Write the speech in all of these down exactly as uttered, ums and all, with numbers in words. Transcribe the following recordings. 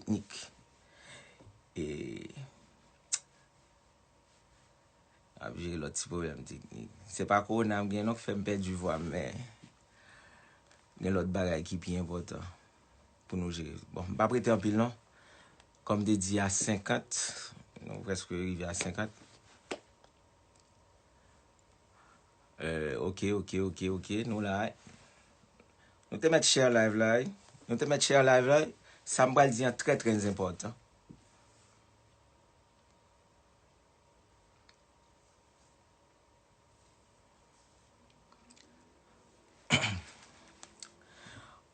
teknik. E ap jere lòt ti pwoblèm teknik. Se pa kowona m gen non k fè m pèdi vwa m, men gen lòt bagay ki pi enpòtan pou nou jere. Bon, m p ap rete anpil non. Kòm m te di a senkant, nou prèske rive a senkant. Euh, ok, ok, ok, ok, nou la. Nou te mèt share live la, wi. Nou te mèt share live la, wi. Sa m pral di an trè, trè enpòtan.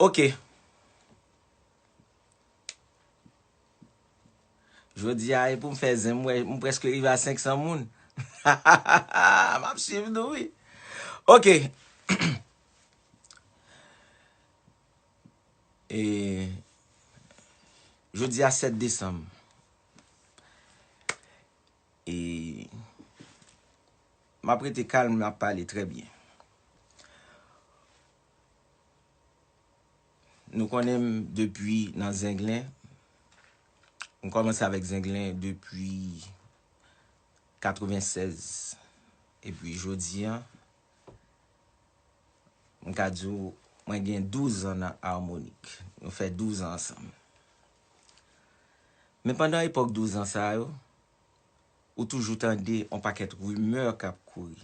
Ok. Jodi a, e pou m fè zen, m wè, m prèske rive a senk san moun. M ap swiv nou, wi. Ok. E jodi a sèt desanm. E m ap rete kalm, m ap pale trè byen. Nou konnen m depi nan Zenglen. M kòmanse avèk Zenglen depi katrevennsèz. Epi jodi a, m ka di w, mwen gen douz an nan Harmonik. Nou fè douz an ansanm. Men pandan epòk douz an sa yo, ou toujou tande yon pakèt rimè k ap kouri.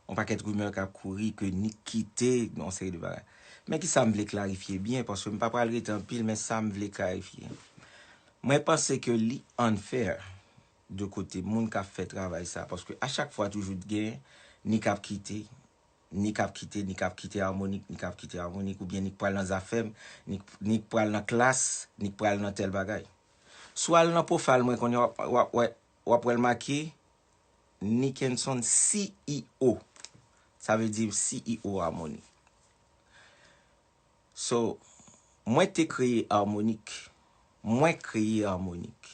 Yon pakèt rimè k ap kouri ke Nick kite, yon seri de bagay. Men ki sa m vle klarifye byen, paske m pa pral rete anpil, men sa m vle klarifye. Mwen panse ke li unfair de kote moun k ap fè travay sa, paske a chak fwa toujou t gen Nick ap kite, Nick ap kite, Nick ap kite Harmonik, Nick ap kite Harmonik, oubyen Nick pral nan Zafèm, Nick, Nick pral nan Klass, Nick pral nan tèl bagay. Si w al nan profile mwen kounye a, w ap, w ap, w ap, w ap wè l make Nickenson C E O. Sa vle di C E O Harmonik. So, mwen te kreye Harmonik. Mwen kreye Harmonik.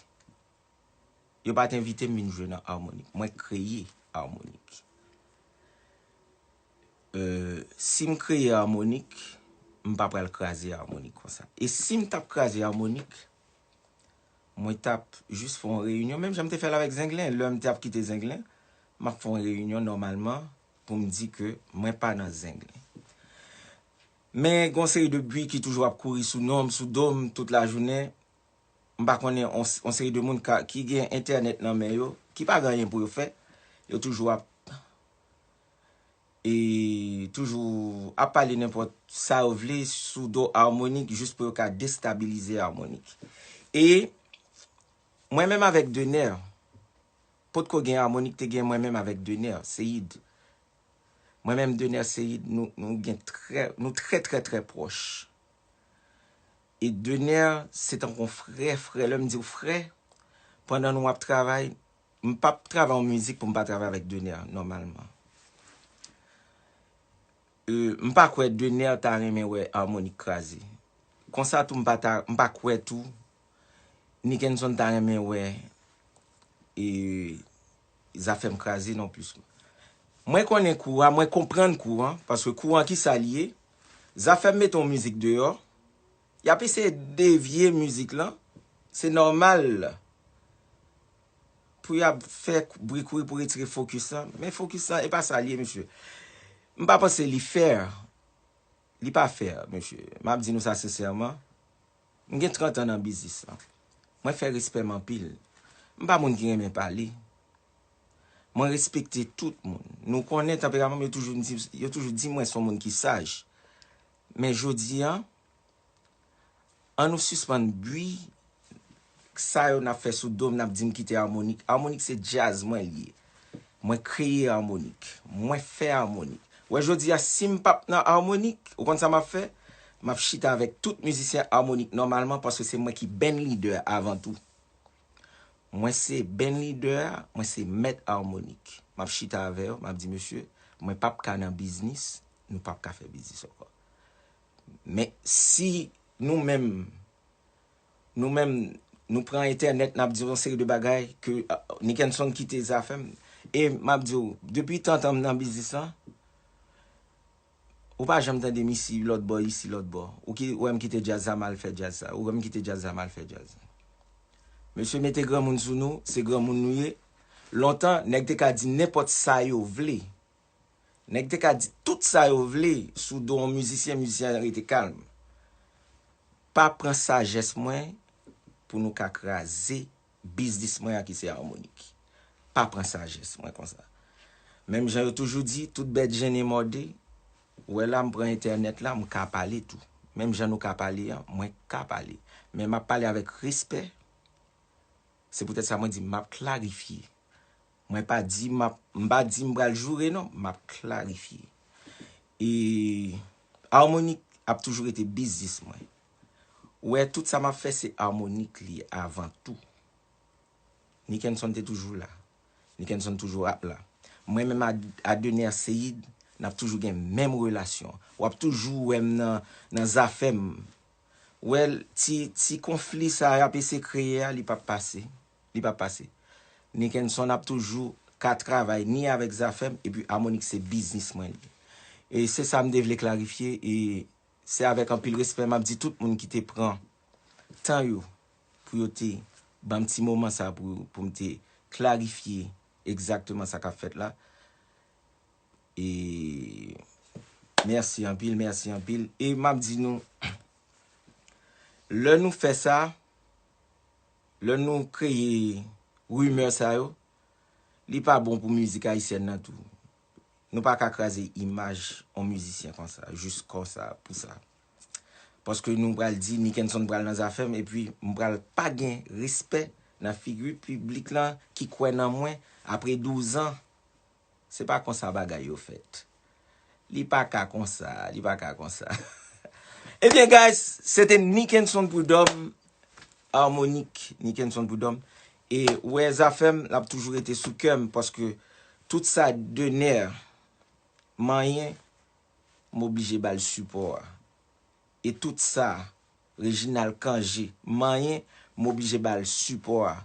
Yo pa t envite m vin jwe nan Harmonik. Mwen kreye Harmonik. Euh, si m kreye Harmonik, m pa pral kraze Harmonik konsa. E si m t ap kraze Harmonik, mwen t ap jis fè yon reyinyon, menm jan m te fè l avèk Zenglen. Lè m te ap kite Zenglen, m ap fè yon reyinyon nòmalman pou m di ke mwen pa nan Zenglen. Men gen yon seri de bri ki toujou ap kouri sou non m, sou do m tout lajounen. M pa konnen yon, yon seri de moun ka, ki gen entènèt nan men yo, ki pa gen anyen pou yo fè, yo toujou ap, e toujou ap pale nenpòt sa yo vle sou do Harmonik, jis pou yo ka destabilize Harmonik. E mwen menm avèk Dener, potko gen Harmonik, te gen mwen menm avèk Dener Ceïde. Mwen menm Dener Ceïde, nou, nou gen trè, nou trè, trè, trè pwòch. E Dener, se tankou yon frè, frè. Lè m di w frè, pandan nou ap travay, m p ap travay yon mizik pou m pa travay avèk Dener, nòmalman. Euh, m pa kwè Dener ta renmen wè Harmonik kraze. Konsa tou, m pa ta, m pa kwè tou Nickenson ta renmen wè, e, Zafèm kraze non plis. Mwen konnen kou a, mwen konprann kou an, paske kou an ki sa l ye. Zafèm mete yon mizik deyò, y ap eseye devye mizik lan. Se nòmal pou y ap fè bri kouri pou retire fokis lan. Men fokis lan, e pa sa l ye, mesye. M pa panse li fair. Li pa fair, mesye. M ap di nou sa sensèman. M gen trant an nan biznis lan. Mwen fè respè m anpil. M pa moun ki renmen pale. Mwen respekte tout moun. Nou konnen tanperaman m, yo toujou di, yo toujou di mwen se yon moun ki saj. Men jodi a, ann nou sispann bri sa yo n ap fè sou do m, n ap di m kite Harmonik. Harmonik se djaz mwen li ye. Mwen kreye Harmonik. Mwen fè Harmonik. Wè jodi a, si m p ap nan Harmonik, ou konn sa m ap fè? M ap chita avèk tout mizisyen Harmonik nòmalman, paske se mwen ki band leader avan tou. Mwen se band leader a, mwen se mèt Harmonik. M ap chita avè yo, m ap di, mesye, mwen p ap ka nan biznis, nou p ap ka fè biznis ankò. Men si nou menm, nou menm, nou pran entènèt, n ap di yon seri de bagay ke, ah, Nickenson kite Zafèm, e m ap di w, depi tantan m nan biznis lan, Ou pa janm tande m isi lòt bò, isi lòt bò. Ou ki, ou wè m kite djaz la, m al fè djaz sa. Ou wè m kite djaz la, m al fè djaz. Mesye, mete granmoun sou nou, se granmoun nou ye. Lontan, nèg te ka di nenpòt sa yo vle. Nèg te ka di tout sa yo vle sou do yon mizisyen, mizisyen an rete kalm. Pa pran sajès mwen pou nou ka kraze biznis mwen an ki se Armonik. Pa pran sajès mwen konsa. Menm jan yo toujou di, tout bèt jennen mòde. Ou wè la, m pran entènèt la, m ka pale tou. Menm jan nou ka pale an, mwen ka pale. Men m ap pale avèk respè. Se poutèt sa mwen di m ap klarifye. Mwen pa di m ap, m pa di m pral joure non, m ap klarifye. E Armonik ap toujou rete biznis mwen. Ou wè, tout sa m ap fè se Armonik li avan tou. Nickenson te toujou la. Nickenson toujou ap la. Mwen menm a, a Dener Ceïde, n ap toujou gen menm relasyon. W ap toujou wè m nan, nan Zafèm. Wè, ti, ti konfli sa y ap eseye kreye a, li p ap pase. Li p ap pase. Nickenson ap toujou ka travay ni avèk Zafèm, epi Armonik se biznis mwen li. E se sa m te vle klarifye, e se avèk anpil respè m ap di tout moun ki te pran tan yo pou yo te ban m ti moman sa pou, pou m te klarifye egzakteman sa k ap fèt la. E mèsi anpil, mèsi anpil. E m ap di nou, lè nou fè sa, lè nou kreye rimè sa yo, li pa bon pou mizik ayisyèn nan tou. Nou pa ka kraze imaj yon mizisyen konsa, jis konsa, pou sa. Paske nou pral di Nickenson pral nan Zafèm, epi m pral pa gen respè nan figi piblik lan ki kwè nan mwen apre douz an. Se pa konsa bagay yo fèt. Li pa ka konsa, li pa ka konsa. Ebyen, guys, se te Nickenson Prud'homme, Armonik, Nickenson Prud'homme. E ou wè Zafèm, l ap toujou rete sou kè m, paske tout sa Dener manyen, m oblije ba l sipò a. E tout sa Reginald Cangé manyen, m oblije ba l sipò a.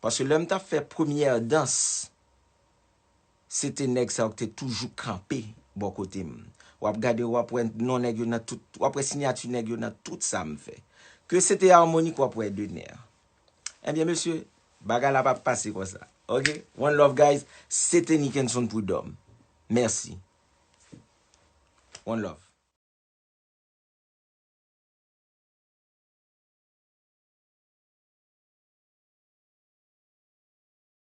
Paske lè m t ap fè premyè dans, se te nèg sa yo ki te toujou kanpe bò kote m. W ap gade, w ap wè non nèg yo nan tout, w ap wè siyati nèg yo nan tout sa m fè. Ke se te Armonik, w ap wè Dener. Ebyen, mesye, bagay la p ap pase konsa. Ok? One love, guys. Se te Nickenson Prud'homme. Mèsi. One love.